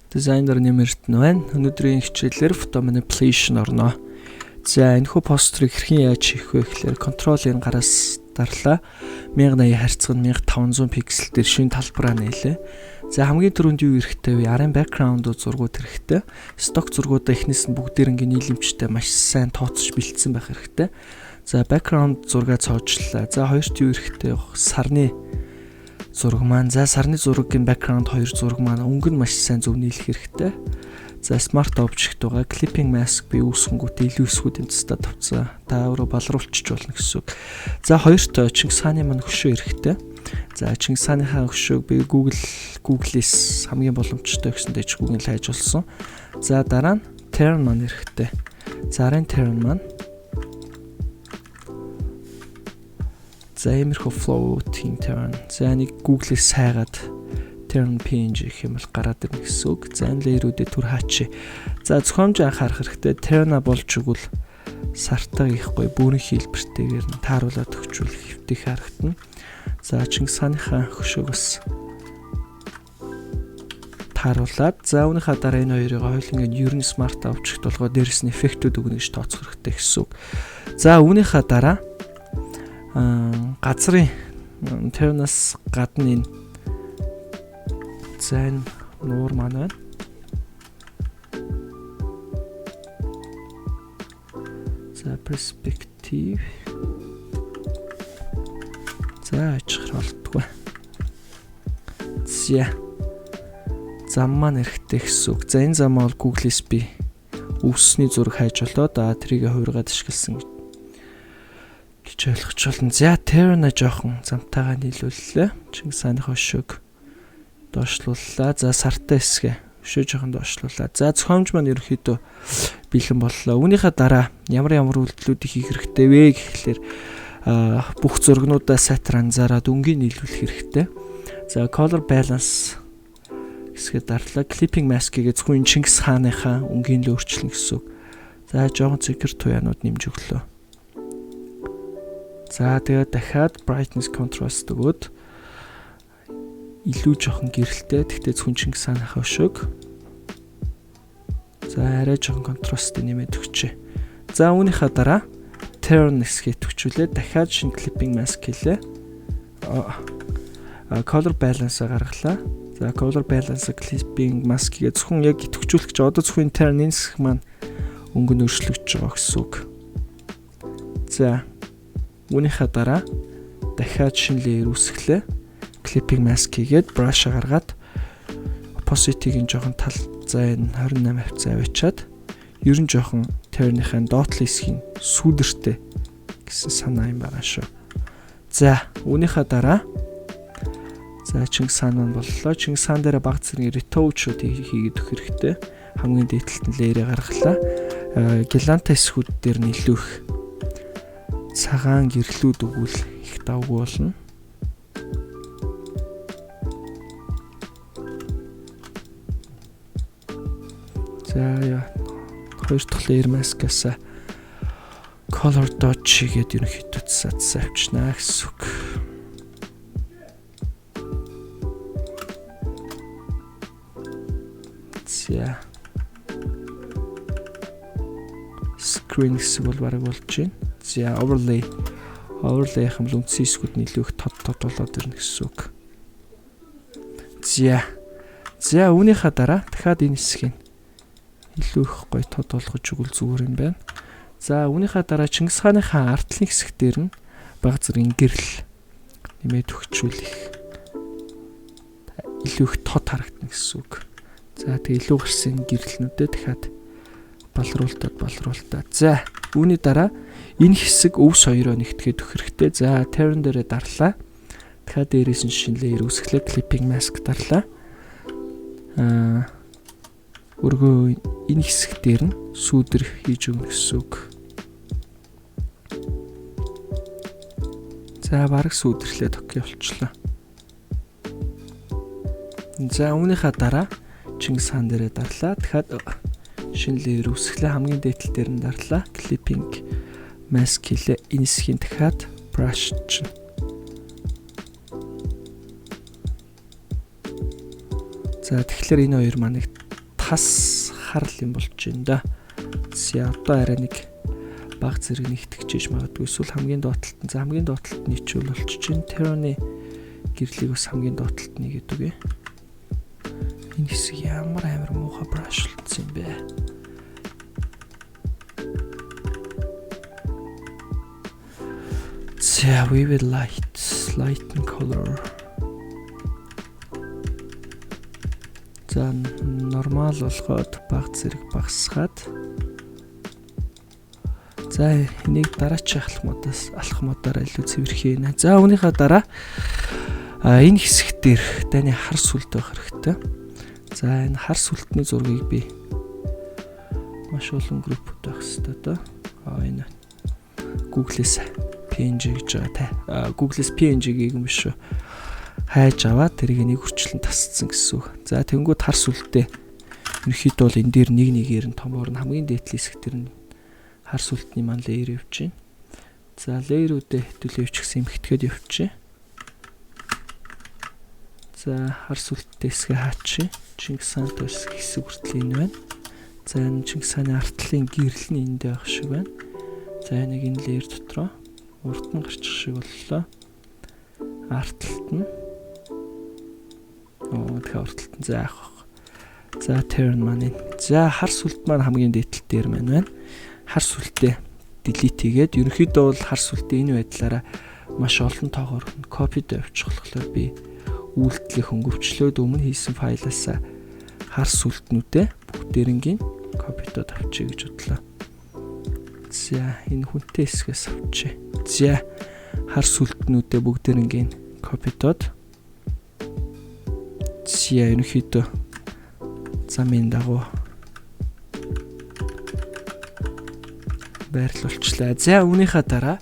Дизайнер Нэмэрт нь байна. Өнөөдрийн хичээлээр photo manipulation орно. За, энэхүү постерыг хэрхэн яаж хийх вэ гэхээр Ctrl N гараас дарлаа. 1080 харьцаг нь 1500 пиксел дээр шинэ талбараа нээлээ. За, хамгийн түрүүнд юу хэрэгтэй вэ? Арын background зургууд хэрэгтэй. Stock зургуудаа эхнээс нь бүгдээр ингээ нийлэмжтэй маш сайн тооцож бэлдсэн байх хэрэгтэй. За, background зургаа цоожлаа. За, хоёрт юу хэрэгтэй вэ? Сарны зураг маань. За, сарны зургийн background хоёр зураг маань өнгө нь маш сайн зөв нийлэх хэрэгтэй. За, smart object байгаа. Clipping mask би үүсгэнгүүтээ илүү эсгүүд энэ тастаа тавцсан. Та өөрөө балруулчих болно гэсэн үг. За, хоёрт Чингис хааны маань хөшөө хэрэгтэй. За, Чингис хааныхаа хөшөөг би Google-ээс хамгийн боломжтой гэсэн дэжгүүг нь хайж олсон. За, дараа нь terrain маань хэрэгтэй. За, арын terrain маань за иймэрхүү floating terrain. За, нэг Google-ээс сайгаад terrain PNG гэх юм бол гараад ирнэ гэсэн үг. За, энэ layer-үүдээ түр хаачи. За, зохиомж анхаарах хэрэгтэй. Terrain-а болж өгвөл сартаа их гоё бүрэн хийлбэртэйгээр нь тааруулаад өгчүүлэх хэвтэх харагдана. За, Чингис хааныхаа хөшөөг бас тааруулаад, за, үүнийхээ дараа энэ хоёрыг хоёуланг нь ер нь smart object болгоо дээрэс нь эффектүүд өгнө гэж тооцох хэрэгтэй гэсэн үг. За, үүнийхээ дараа газрын terrain-аас гадна энэ за энэ нуур маань байна. За, perspective. За, очихор болдгоо. За, зам маань эрэхтэй гэсэн үг. За, энэ зам бол Google-с би өвсний зураг хайж болоод тэрийг хувиргаад ашигласан гэж ойлгож болно. За, Terra жоохон замтайгаа нийлүүллээ. Чингис хааны хөшөөг доошлууллаа. За, сартай хэсгээ өшөө жоохон доошлууллаа. За, зохиомж маань ерөнхийдөө бэлэн боллоо. Үүнийхээ дараа ямар ямар үйлдэлүүдийг хийх хэрэгтэй вэ гэхлээр бүх зургнуудаа сайтар анзаараад өнгийг нийлүүлэх хэрэгтэй. За, color balance хэсгээ дарлаа. Clipping mask хийгээ зөвхөн Чингис хааныхаа өнгийн л өөрчлөн гэсэн үг. За, жоохон цэгэр туяанууд нэмж өглөө. За, тэгээд дахиад brightness contrast өгөөд илүү жоохон гэрэлтэй. Тэгтээ зөвхөн Чингис хааныхаа өшөөг. За, арай жоохон контрастыг нэмээд өгчээ. За, үүнийхээ дараа terrain хэсгээ төвчүүлээ. Дахиад шинэ clipping mask хийлээ. Color balance гаргалаа. За, color balance clipping mask хийгээ зөвхөн яг идэвхжүүлэх гэж одоо зөвхөн terrain хэсэг маань өнгө нь өөрчлөгдөж байгаа гэсэн үг. За, үүнийхээ дараа дахиад шинэ layer үүсгэлээ. Clipping mask хийгээд brush гаргаад opacity-г жоохон тал, за, энэ 28 хавцаа аваачаад ер нь жоохон terrain-ийн доотлын хэсгийн сүүдэртэй гэсэн санаа юм байгаа шүү. За, үүнийхээ дараа за Чингис хаан маань боллоо. Чингис хаан дээр баг зэргийн retouch-ууд хийгээд өгөх хэрэгтэй. Хамгийн дээд талд нь layer-ээ гаргалаа. Геланта хэсгүүд дээр нь илүү их цагаан гэрлүүд өгвөл их давгүй болно. За, яа. Хоёр дахь layer mask-аас color dodge хийгээд ерөнхийдөө цаацсан авчнаа гэсэн үг. За. Screen хэсэг бол бараг болж байна. За, overlay. Overlay юм бол үндсэн хэсгүүд нь илүү их тод тод болоод ирнэ гэсэн үг. За. За, үүнийхээ дараа дахиад энэ хэсгийг илүү их гоё тод болгож өгвөл зүгээр юм байна. За, үүнийхээ дараа Чингис хааныхаа артлын хэсэг дээр нь баг зэргийн гэрэл нэмээд өгчүүлэх илүү их тод харагдана гэсэн үг. За, тэгээ илүү гарсан гэрлнүүдээ дахиад балруултаад балруултаад. За, үүний дараа энэ хэсэг өвс хоёроо нэгтгэхэд өгөх хэрэгтэй. За, terrain дээрээ дарлаа. Дахиад дээрээс нь шинэ layer үүсгэлээ. Clipping mask дарлаа. Өргөө энэ хэсэг дээр нь сүүдэр хийж өгнө гэсэн үг. За, бараг сүүдэрлээд окей болчлоо. За, үүнийхээ дараа Чингис хаан дээрээ дарлаа. Дахиад шинэ layer үүсгэлээ. Хамгийн дээд тал дээр нь дарлаа. Clipping mask хийлээ. Энэ хэсгийг дахиад brush чинь. За, тэгэхээр энэ хоёр маань тас хар юм болж байна да. За, одоо арай нэг баг зэрэг нэгтгэж магадгүй, эсвэл хамгийн доод талд нь, за, хамгийн доод талд нь ичүүл болчих чинь. Terrain гэрлийг бас хамгийн доод талд нэгээд үгүй. Энэ хэсэг ямар амар муухай brush болцсон юм бэ? За, we will light lighten color. За, нормал болгоод баг зэрэг багасгаад. За, энийг дараачих алхмуудаас алхмуудаараа илүү цэвэрхийнэ. За, үүнийхээ дараа энэ хэсэг дээр дайны хар сүлд байх хэрэгтэй. За, энэ хар сүлтний зургийг би маш олон группүүд байх хэрэгтэй доо. Энэ Google-ээс PNG гэж байгаа та. Google-ээс PNG-г юм биш үү? Хайж аваад тэрийг нэг хүрчлэн тасцсан гэсэн үг. За, тэнгууд хар сүлтээ ерөнхийдөө бол энэ дээр нэг нэгээр нь томоор нь хамгийн дээд хэсэг дээр нь хар сүлтний маань layer явж байна. За, layer-үүдээ хэдүүлээ явчихсан юм хэтгээд явчих. За, хар сүлттэй хэсгээ хаачих. Чингис хаантай хэсэг хүртэл энэ байна. За, энэ Чингис хааны артлын гэрэл нь энд байх шиг байна. За, нэг энэ layer дотроо урд нь гарчих шиг боллоо. Артлалт нь тэгэхээр уртлалт нь за яах вэ? За, turn маань энэ. За, хар сүлт маань хамгийн дээд тал дээр маань байна. Хар сүлтээ delete хийгээд, ерөнхийдөө бол хар сүлтээ энэ байдлаараа маш олон тоогоор copy-д явуучих болохоор би үйлдэлийг хөнгөвчлөөд өмнө хийсэн файлаасаа хар сүлтнүүдээ бүгдээрингийн copy-дод авчия гэж бодлоо. За, энэ хүнтэй хэсгээс авчия. За, хар сүлтнүүдээ бүгдээрингийн copy-дод. За, ерөнхийдөө замын дагуу байрлуулчлаа. За, үүнийхээ дараа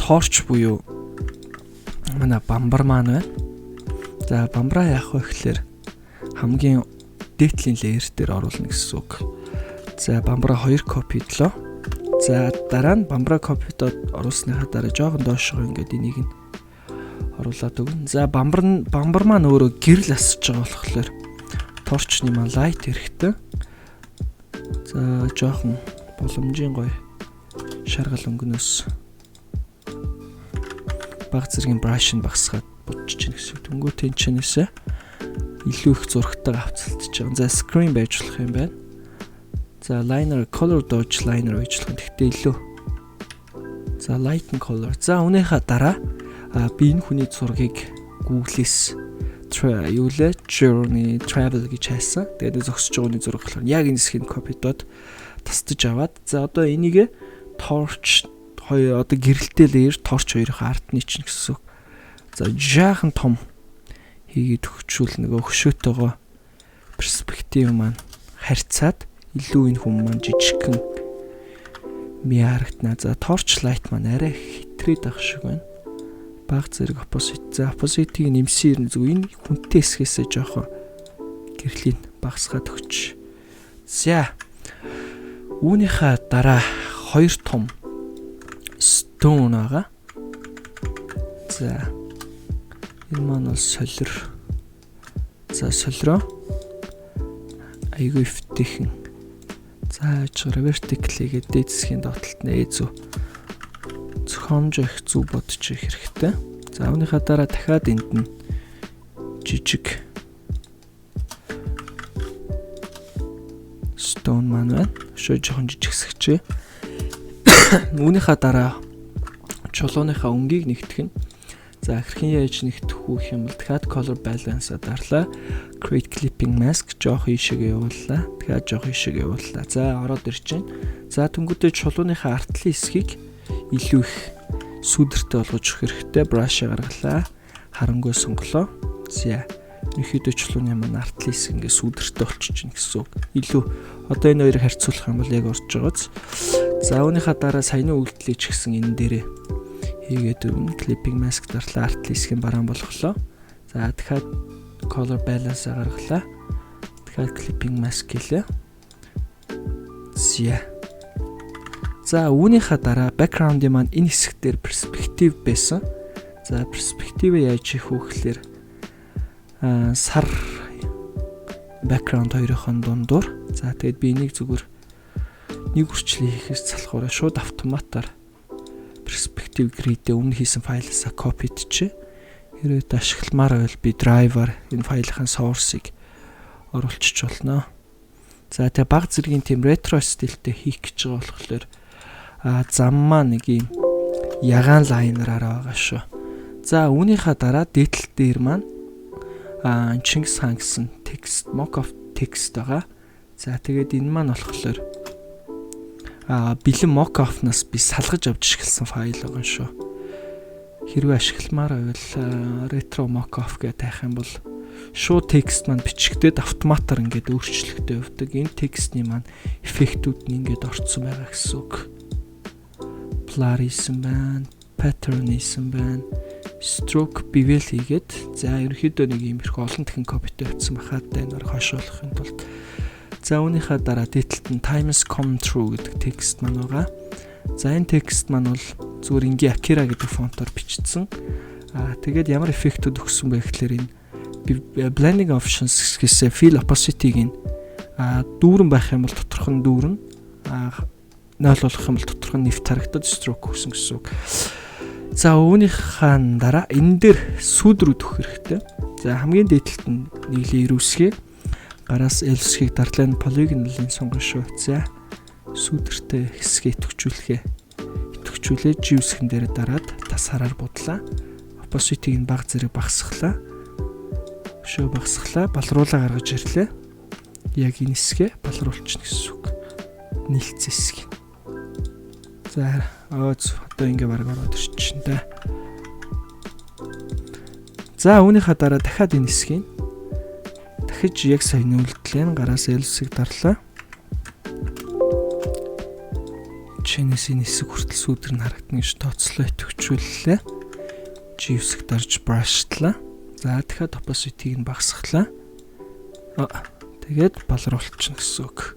torch буюу манай бамбар маань байна. За, бамбараа яах вэ гэхлээр хамгийн дээдлийн layer дээр оруулна гэсэн үг. За, бамбараа 2 copy-длоо. За, дараа нь бамбараа copy-дод оруулсныхаа дараа жоохон доошоо ингээд энийг нь оруулаад өгнө. За, бамбар нь бамбар маань өөрөө гэрэл асж байгаа болохоор torch-ны маань light хэрэгтэй. За, жоохон боломжийн гоё шаргал өнгөнөөс баг зэргийн brush нь багасгаад будчих чинь гэсэн. Тэнгүү тэнчнээсээ илүү их зурагтайгаа авцалтж байгаа. За, screen байж болох юм байна. За, liner color dodge liner байж болох юм. Тэгтээ илүү. За, lighten color. За, үүнийхээ дараа би энэ хүний зургийг Google-ээс юу лээ journey travel гэж хайсан. Тэгээд зогсож байгаа хүний зураг болохоор яг энэ хэсгийг copy-дод тасдаж аваад, за, одоо энийг torch хоёр, одоо гэрэлтэй layer torch хоёрын артны чинь гэсэн үг. За, жаахан том хийгээд өгчүүл нөгөө хөшөөтэйгоо перспектив маань харьцаад илүү энэ хүн маань жижигхэн ми харагдана. За, torch light маань арай хитрээд байх шиг байна. Баг зэрэг opacity. За, opacity-г нэмсэн юм зүг энэ хүнтэй хэсгээсээ жоохон гэрлийг багасгаад өгч. За, үүнийхээ дараа хоёр том stone байгаа. За, энэ маань бол солир. За, солироо айгүй эвтэйхэн. За, яж vertical хийгээд дээд хэсгийн доотлолт нь зүү зохиомж их зүг бодож их хэрэгтэй. За, үүнийхээ дараа дахиад энд нь жижиг stone маань байна. Шөө жоохон жижигсгчээ. Үүнийхээ дараа чулууныхаа өнгийг нэгтгэх нь. За, хэрхэн яаж нэгтгэх үү гэх юм бол дахиад color balance-а дарлаа. Create clipping mask, жоох ийшээгээ явууллаа. Дахиад жоох ийшээгээ явууллаа. За, ороод ирж байна. За, тэнгуүдээ чулууныхаа артлын хэсгийг илүү их сүдэртэй болгож өгөх хэрэгтэй. Brush гаргалаа. Харангүй сонголоо. За, ерөнхийдөө чулууны маань артлын хэсэг ингээ сүдэртэй болчихж байна гэсэн үг. Илүү одоо энэ хоёрыг харьцуулах юм бол яг орж байгааз. За, үүнийхээ дараа саяны үйлдэлийг ч гэсэн энэ дээрээ хийгээд өгнө. Clipping mask дарлаа, артлын хэсгийн бараан болголоо. За, дахиад color balance гаргалаа. Дахиад clipping mask гэлээ. За. За, үүнийхээ дараа background-ийн маань энэ хэсэг дээр perspective байсан. За, perspective яаж хийх вэ гэхлээр сар Background хоёрын дундуур. За, тэгээд би энийг зүгээр нэг үрчлээ хийхээс залхуураа шууд автоматар perspective grid-ээ өмнө хийсэн файлаасаа copy дчихье. Хэрвээ ашигламаар байвал би driver энэ файлынхаа source-ыг оруулчих болно. За, тэгээ баг зэргийн тийм ретро стилтэй хийх гэж байгаа болохоор зам маань нэг юм ягаан liner-аар байгаа шүү. За, үүнийхээ дараа дээдл дээр маань Чингис хаан гэсэн текст, mock-up текст байгаа. За, тэгээд энэ маань болохоор бэлэн mock-up-наас би салгаж авч ашигласан файл байгаа шүү. Хэрвээ ашигламаар байвал retro mock-up гэж тайх юм бол шууд текст маань бичигдээд автоматар ингээд өөрчлөгдөж явдаг. Энэ текстний маань эффектүүд нь ингээд орцсон байгаа гэсэн үг. Blur хийсэн байна, pattern хийсэн байна, stroke bevel хийгээд, за, ерөнхийдөө нэг иймэрхүү олон дахин copy тэй явцсан бахад энэ хойшоолохын тулд. За, үүнийхээ дараа дээдлэлт нь times come true гэдэг текст маань байгаа. За, энэ текст маань бол зүгээр энгийн Akira гэдэг фонтоор бичсэн. Тэгээд ямар эффектүүд өгсөн бэ гэхлээр энэ blending options гэсээ fill opacity-г нь дүүрэн байх юм бол доторх нь дүүрэн, 0 болох юм бол доторх нь нэвт харагдаад stroke өгсөн гэсэн үг. За, үүнийхээ дараа энэ дээр сүүдрүүд өгөх хэрэгтэй. За, хамгийн дээдлэлт нь нэг layer үүсгэе. Гараас L үсгийг дарлаа, polygonal-ын сонгоно шүү. За, сүүдэртэй хэсгээ идэвхжүүлэхээ. Идэвхжүүлээ, G үсгэн дээр дараад тас хараар будлаа. Opacity-г нь баг зэрэг багасглаа. Өшөө багасглаа, балруулаа гаргаж ирлээ. Яг энэ хэсгээ балруулчихна гэсэн үг. Нийлцсэн хэсэг. За, одоо ингээ баг ороод ирчихэн дээ. За, үүнийхээ дараа дахиад энэ хэсгийг дахиж яг саяны үйлдэлээ гараас L үсгийг дарлаа. Чинээс энэ хэсэг хүртэл сүүдэр нь харагдана гэж тооцлоо, идэвхжүүллээ. G үсэг дарж brush-тлаа. За, дахиад opacity-г нь багасглаа. Тэгээд балруулчихна гэсэн үг.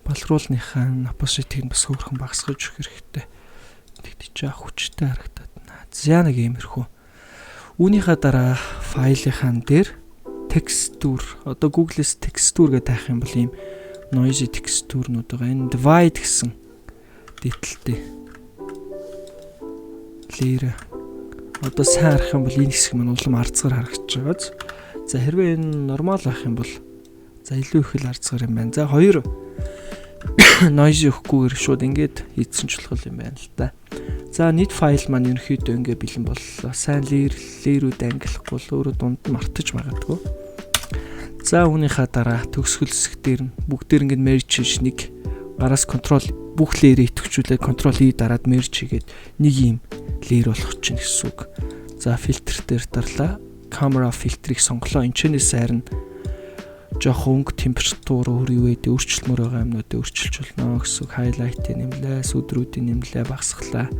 Балруулныхаа opacity-г нь бас хөөрхөн багасгаж өгөх хэрэгтэй. Тэгтээ жаа хүчтэй харагдаад байна. За, нэг иймэрхүү. Үүнийхээ дараа файлынхаа дээр texture, одоо Google-с texture гэж таах юм бол ийм noisy texture-нууд байгаа. Энэ divide гэсэн дэтэлтэй layer одоо сайн харах юм бол энэ хэсэг маань улам арцгаар харагдаж байгааз. За, хэрвээ энэ нормал байх юм бол, за, илүү их л арцгаар юм байна. За, хоёр noise өгөхгүйгээр шууд ингээд хийдсэн ч болох юм байна л да. За, нийт файл маань ерөнхийдөө ингээ бэлэн боллоо. Сайн layer-үүд ангилахгүй бол өөрөө дунд нь мартаж магадгүй. За, үүнийхээ дараа төгсгөл хэсэг дээр нь бүгдээр ингээд merge хийж, нэг гараас control бүх layer-ийг идэвхжүүлээд control E дараад merge хийгээд нэг юм layer болгох чинь гэсэн үг. За, фильтр дээр дарлаа. Camera фильтрийг сонголоо. Энд чэнэс харин жоох өнгө, температур, өөр юу гэдэг өөрчлөлмөр байгаа юмнуудыг өөрчилж болно гэсэн үг. Highlight-ыг нэмлээ, сүдрүүдийг нэмлээ, багасглаа.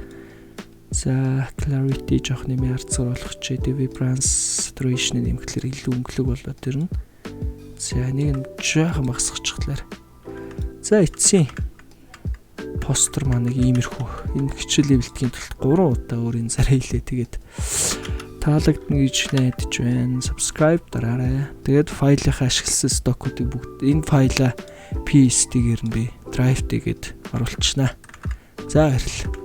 За, clarity жоох нэмээ, арцгаар болгочих. Vibrance, saturation нэмэхлээр илүү өнгөлөг болоод ирнэ. За, нэг нь жоохон багасгачихлаар. За, эцсийн постэр маань нэг иймэрхүү. Энэ хичээлээ бэлтгэхийн тулд 3 удаа өөрийн зараа хийлээ. Тэгээд таалагдана гэж найдаж байна. Subscribe дараарай. Тэгээд файлынхаа ашигласан stock-уудыг бүгд энэ файлаа PSD-гээр нь би Drive тэгээд оруулчихнаа. За, баярлалаа.